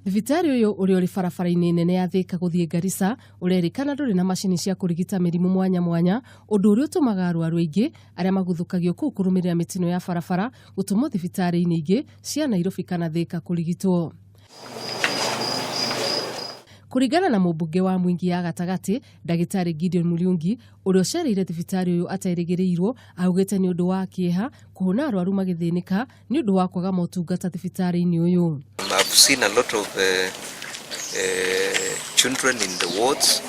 Thibitarĩ ũyũ ũrĩa ũrĩ barabara-inĩ nene ya Thika gũthiĩ Garissa ũrerĩkana ndũrĩ na macini cia kũrigita mĩrimũ mwanya mwanya, ũndũ ũrĩa ũtũmaga arwaru aingĩ arĩa maguthũkagio kũu kũrũmĩrĩra mĩtino ya barabara gũtũmwo thibitarĩ-inĩ ingĩ cia Nairobi kana Thika kũrigitwo. Kũringana na mũmbunge wa Mwingi ya gatagatĩ ndagĩtarĩ Gideon Muriungi ũrĩa ũcereire thibitarĩ ũyũ aterĩgĩrĩirwo, augĩte nĩ ũndũ wa kĩeha kuona arwaru magĩthĩnĩka nĩ ũndũ wa kwaga motungata thibitarĩ-inĩ ũyũ. I've seen a lot of children in the wards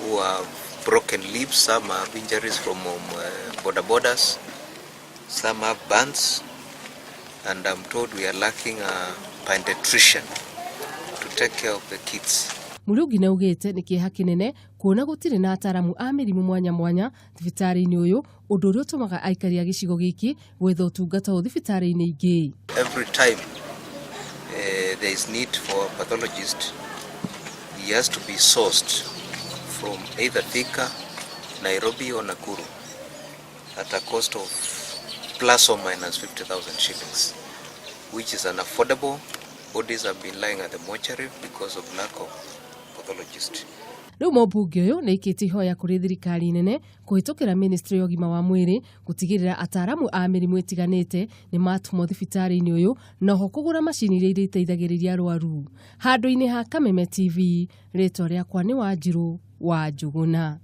who have broken limbs, some have injuries from border borders, some have burns, and I'm told we are lacking a pediatrician to take care of the kids. Muriungi nĩ augĩte nĩ kĩeha kĩnene kuona gũtirĩ na ataramu a mĩrimũ mwanya mwanya thibitarĩ-inĩ ũyũ, ũndũ ũrĩa ũtũmaga aikari a gĩcigo gĩkĩ gwetha ũtungata ũyũ thibitarĩ-inĩ ingĩ. Every time there is need for a pathologist, he has to be sourced from either Thika, Nairobi or Nakuru at a cost of plus or minus 50,000 shillings, which is unaffordable. Bodies have been lying at the mortuary because of lack of pathologist. Rĩu mũmbunge ũyũ nĩ aikĩtie ihoya kũrĩ thirikari nene kũhĩtũkĩra ministry ya ũgima wa mwĩrĩ gũtigĩrĩra ataramu a mĩrimũ ĩtiganĩte nĩ matũmwo thibitarĩ-inĩ ũyũ na oho kũgũra macini iria irĩteithagĩrĩria arwaru. Handũ-inĩ ha Kameme TV, rĩtwa rĩakwa nĩ Wanjirũ wa Njũgũna.